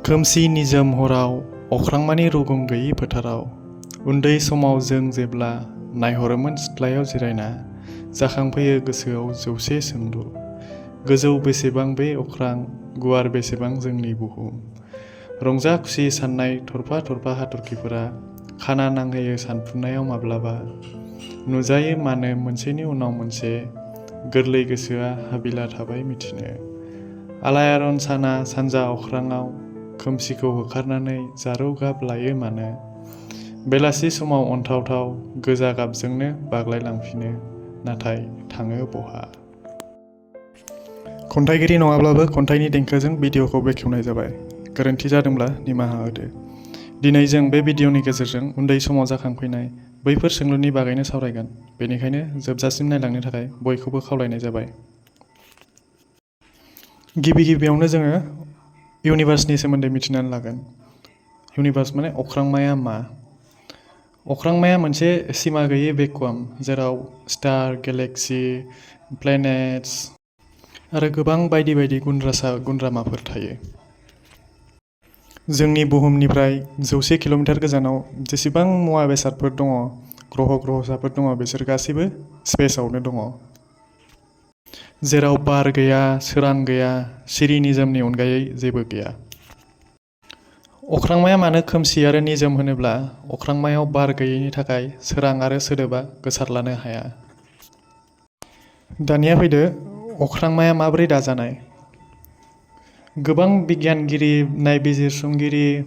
खोमसि निजोम हराव अख्रांमानि रुगुं गैयि फोथाराव उन्दै समाव जों जेब्ला नायहरोमोन सिथ्लायाव जिरायना जाखांफैयो गोसोआव जौसे सोंलु। गोजौ बेसेबां बे अख्रां, गुवार बेसेबां जोंनि बुहुम। रंजा खुसि साननाय थरफा थरफा हाथरखिफोरा खाना नांहैयो सानफुंनायाव माब्लाबा। नुजायो मानो मोनसेनि उनाव मोनसे, गोरलै गोसोआ हाबिला थाबाय मिथिनो। आलायारन साना सानजा अख्राङाव खोमसिखौ होखारनानै जारौ गाब लायो मानो। बेलासि समाव अनथावथाव गोजा गाबजोंनो बाग्लायलांफिनो, नाथाय थाङो बहा। खन्थाइगिरि नङाब्लाबो खन्थाइनि देंखोजों भिडिअ'खौ बेखेवनाय जाबाय। गोरोन्थि जादोंब्ला निमाहा होदो। दिनै जों बे भिडिअ'नि गेजेरजों उन्दै समाव जाखांफैनाय बैफोर सोंलुनि बागैनो सावरायगोन। बेनिखायनो जोबजासिम नायलांनो थाखाय बयखौबो खावलायनाय जाबाय। गिबियावनो जोङो इउनिभार्सनि सोमोन्दै मिथिनानै लागोन। इउनिभार्स माने अख्रांमाया मा? अख्रांमाया मोनसे सिमा गैयै भेकुवाम जेराव स्टार, गेलेक्सि, प्लेनेट्स आरो गोबां बायदि बायदि गुन्द्रामाफोर थायो। जोंनि बुहुमनिफ्राय 100 किल'मिटार गोजानाव जेसेबां मुवा बेसादफोर दङ, ग्रह'साफोर दङ, बिसोर गासैबो स्पेसआवनो दङ। जेराव बार गैया, सोरां गैया, सिरि निजोमनि अनगायै जेबो गैया। अख्रांमाया मानो खोमसि आरो निजोम होनोब्ला अख्रांमायाव बार गैयैनि थाखाय सोरां आरो सोदोबा गोसारलानो हाया। दानिया फैदो अख्रांमाया माबोरै दाजानाय? गोबां बिगियानगिरि, नायबिजिरसंगिरिफोरा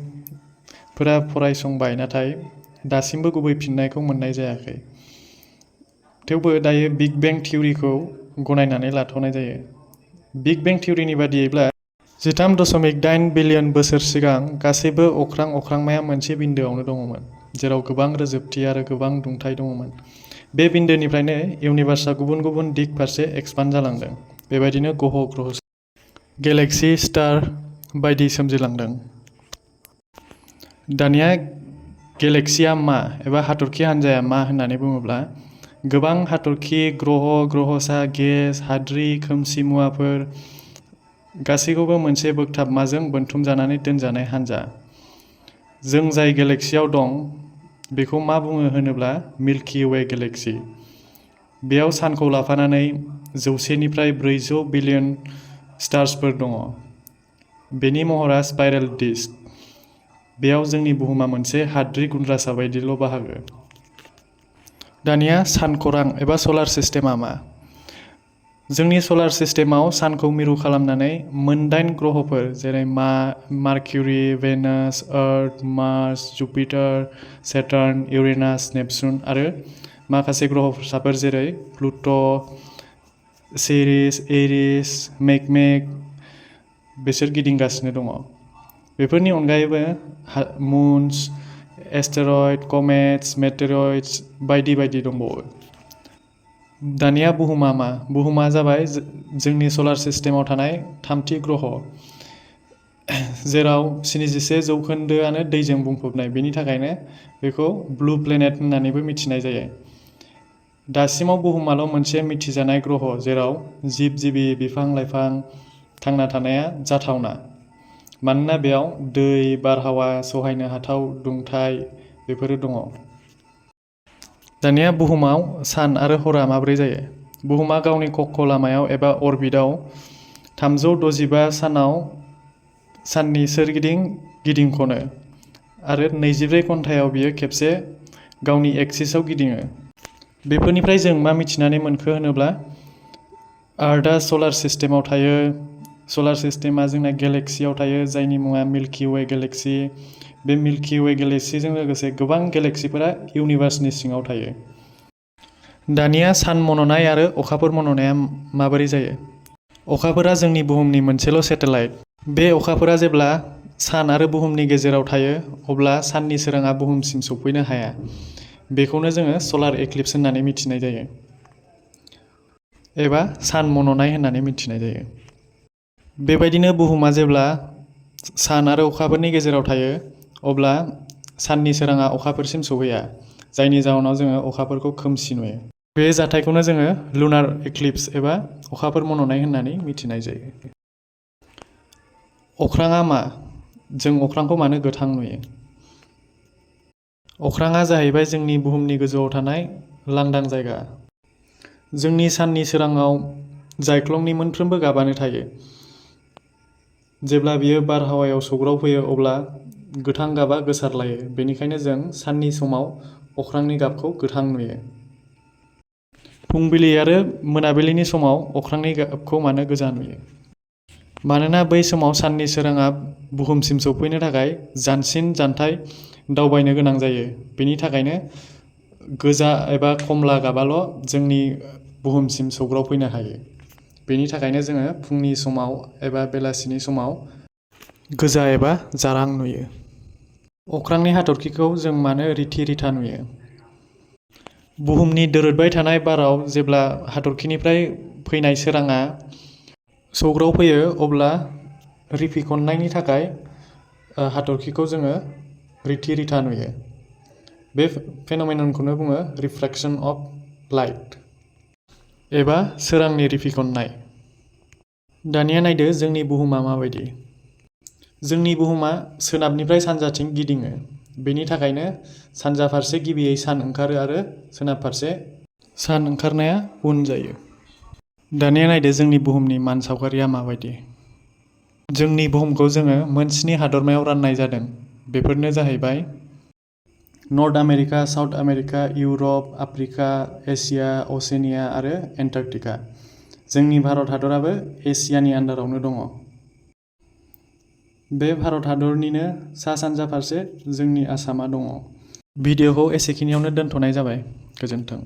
फरायसंबाय, नाथाय दासिमबो गुबै फिननायखौ मोननाय जायाखै। थेवबो दायो बिग बें थिउरिखौ गनायनानै लाथ'नाय जायो। बिग बें थिउरिनि बादियैब्ला 13.8 बिलियन बोसोर सिगां गासैबो अख्रांमाया मोनसे बिन्दोआवनो दङमोन, जेराव गोबां रोजोबथि आरो गोबां दुंथाइ दङमोन। बे बिन्दोनिफ्रायनो इउनिभार्सआ गुबुन गुबुन दिग फारसे एक्सपान्ड जालांदों। बेबायदिनो ग्रह'सा, गेलेक्सि, स्टार बायदि सोमजिलांदों। दानिया गेलेक्सिया मा एबा हाथरखि हान्जाया मा होननानै बुङोब्ला गोबां हाथरखि, ग्रह'सा, गेस, हाद्रि, खोमसि मुवाफोर गासैखौबो मोनसे बोगथाबमाजों बोनथुमजानानै दोनजानाय हान्जा। जों जाय गेलेक्सियाव दं बेखौ मा बुङो होनोब्ला मिल्कि वे गेलेक्सि। बेयाव सानखौ लाफानानै 100 निफ्राय 400 बिलियन स्टार्सफोर दङ। बेनि महरा स्पाइरेल डिस्क। बेयाव जोंनि बुहुमा मोनसे हाद्रि गुन्द्रासा बायदिल' बाहागो। दानिया सानखरां एबा सलार सिस्टेमा मा? जोंनि सलार सिस्टेमाव सानखौ मिरु खालामनानै 8 ग्रहफोर जेरै मार्किउरि, भेनास, आर्थ, मार्स, जुपिटार, सेटार्न, इउरेनास, नेपसुन आरो माखासे ग्रहसाफोर जेरै प्लुट', सेरिस, एरिस, मेकमेक बिसोर गिदिंगासिनो दङ। बेफोरनि अनगायैबो मुन्स, एस्टेरइड, कमेट्स, मेटेरइड्स बायदि बायदि दंबावो। दानिया बुहुमा मा? बुहुमा जाबाय जोंनि सलार सिस्टेमाव थानाय थामथि ग्रह, जेराव 77% दैजों बुंफबनाय। बेनि थाखायनो बेखौ ब्लु प्लेनेट होननानैबो मिथिनाय जायो। दासिमाव बुहुमाल' मोनसे मिथिजानाय ग्रह जेराव जिब-जिबि, बिफां-लाइफां थांना थानाया जाथावना। मानोना बेयाव दै, बारहावा, सहायनो हाथाव दुंथाइ बेफोरो दङ। दानिया बुहुमाव सान आरो हरा माबोरै जायो? बुहुमा गावनि कक्ष लामायाव एबा अरबिटआव 365 सानाव साननि सोरगिदिं गिदिंखनो आरो 24 घन्टायाव बियो खेबसे गावनि एक्सिसआव गिदिङो। बेफोरनिफ्राय जों मा मिथिनानै मोनखो होनोब्ला आर्थआ सलार सिस्टेमाव थायो। सलार सिस्टेमा जोंना गेलेक्सियाव थायो, जायनि मुङा मिल्कि वे गेलेक्सि। बे मिल्कि वे गेलेक्सिजों लोगोसे गोबां गेलेक्सिफोरा इउनिभार्सनि सिङाव थायो। दानिया सान मन'नाय आरो अखाफोर मन'नाया माबोरै जायो? अखाफोरा जोंनि बुहुमनि मोनसेल' सेटेलाइट। बे अखाफोरा जेब्ला सान आरो बुहुमनि गेजेराव थायो, अब्ला साननि सोराङा बुहुमसिम सौफैनो हाया। बेखौनो जोङो सलार एक्लिप्स होननानै मिथिनाय जायो, एबा सान मन'नाय होननानै मिथिनाय जायो। बेबायदिनो बुहुमा जेब्ला सान आरो अखाफोरनि गेजेराव थायो, अब्ला साननि सोराङा अखाफोरसिम सौहैया, जायनि जाहोनाव जोङो अखाफोरखौ खोमसि नुयो। बे जाथायखौनो जोङो लुनार एक्लिप्स एबा अखाफोर मन'नाय होननानै मिथिनाय जायो। अख्राङा मा? जों अख्रांखौ मानो गोथां नुयो? अख्राङा जाहैबाय जोंनि बुहुमनि गोजौआव थानाय लांदां जायगा। जोंनि साननि सोराङाव जायख्लंनि मोनफ्रोमबो गाबानो थायो। जेब्ला बियो बारहावायाव सौग्रावफैयो अब्ला गोथां गाबा गोसारलायो। बेनिखायनो जों साननि समाव अख्रांनि गाबखौ गोथां नुयो। फुंबिलि आरो मोनाबिलिनि समाव अख्रांनि गाबखौ मानो गोजा नुयो? मानोना बै समाव साननि सोराङा बुहुमसिम सौफैनो थाखाय जानसिन जानथाय दावबायनो गोनां जायो। बेनि थाखायनो गोजा एबा खमला गाबाल' जोंनि बुहुमसिम सौग्रावफैनो हायो। बेनि थाखायनो जोङो फुंनि समाव एबा बेलासिनि समाव गोजा एबा जारां नुयो। अख्रांनि हाथरखिखौ जों मानो रिथि रिथा नुयो? बुहुमनि दोरोदबाय थानाय बाराव जेब्ला हाथरखिनिफ्राय फैनाय सोराङा सौग्रावफैयो अब्ला रिफिखननायनि थाखाय हाथरखिखौ जोङो रिथि रिथा नुयो। बे फेन'मेननखौनो बुङो रिफ्रेक्शन अफ लाइट एबा सोरांनि रिफिखननाय। दानिया नायदो जोंनि बुहुमा माबायदि। जोंनि बुहुमा सोनाबनिफ्राय सानजाथिं गिदिङो। बेनि थाखायनो सानजा फारसे गिबियै सान ओंखारो आरो सोनाब फारसे सान ओंखारनाया उन जायो। दानिया नायदो जोंनि बुहुमनि मानसावगारिया माबायदि। जोंनि बुहुमखौ जोङो मोन 7 हादरमायाव राननाय जादों। बेफोरनो जाहैबाय north America, south America, Europe, Africa, Asia, असेनिया आरो एन्टार्कटिका। जोंनि भारत हादराबो एसियानि आन्दारावनो दङ। बे भारत हादरनिनो सा-सानजा फारसे जोंनि आसामा दङ। भिडिअ'खौ एसेखिनियावनो दोनथ'नाय जाबाय। गोजोन्थों।